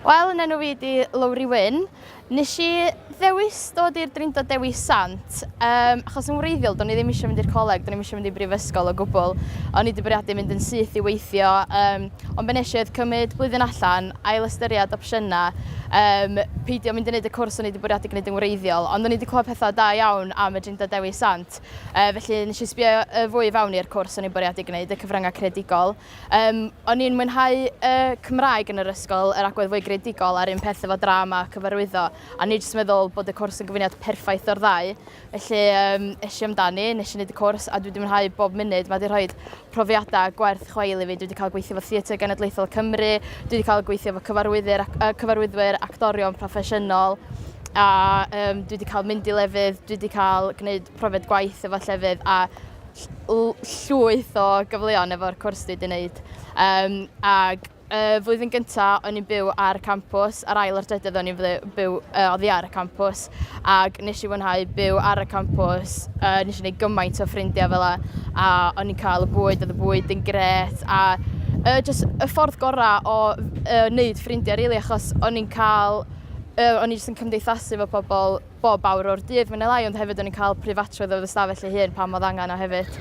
Wel, yn enw fi 'di Lowri Wyn. Nes i ddewis dod i'r Drindod Dewi Sant um, achos yn wreiddiol do'n i ddim eisiau mynd i'r coleg, do'n i'm eisiau mynd i brifysgol o gwbl. O'n i wedi bwriadu mynd yn syth i weithio, um, ond be nes i oedd cymryd blwyddyn allan, ail ystyried opsiynau, um, peidio mynd i wneud y cwrs o'n i wedi bwriadu gwneud yn wreiddiol, ond o'n i wedi clywed pethau da iawn am y Drindod Dewi Sant. Felly nes i sbio y fwy i fewn i'r cwrs o'n i'n bwriadu gwneud, y cyfryngau creadigol. Yym, o'n i'n mwynhau y Cymraeg yn yr ysgol, yr agwedd fwy greadigol a'r un peth efo drama a cyfarwyddo, a o'n i jyst yn meddwl bod y cwrs yn gyfuniad perffaith o'r ddau. Felly yym, es i amdani, nes i wneud y cwrs a dwi wedi mwynhau bob munud. Mae wedi rhoi profiadau gwerth chweil i fi. Dwi wedi cael gweithio efo Theatr Genedlaethol Cymru, dwi wedi cael gweithio efo cyfarwyddwyr, uh, cyfarwyddwyr actorion proffesiynol, a um, dwi wedi cael mynd i lefydd, dwi wedi cael gwneud profiad gwaith efo llefydd a llwyth o gyfleon efo'r cwrs dwi wedi wneud. Um, ag y flwyddyn gyntaf o'n i'n byw ar y campws, a'r ail a'r drydydd o'n i'n byw uh, oddi ar y campws, ac nes i fwynhau byw ar y campws, uh, nes i wneud gymaint o ffrindiau fel 'a, a o'n i'n cael y bwyd, oedd y bwyd yn gret, a uh, just y ffordd gorau o uh, wneud ffrindiau, really, achos o'n i'n cael, uh, o'n i jyst yn cymdeithasu efo pobl bob awr o'r dydd mwy neu lai, ond hefyd o'n i'n cael preifatrwydd o fy stafell ei hun pan oedd angen o hefyd.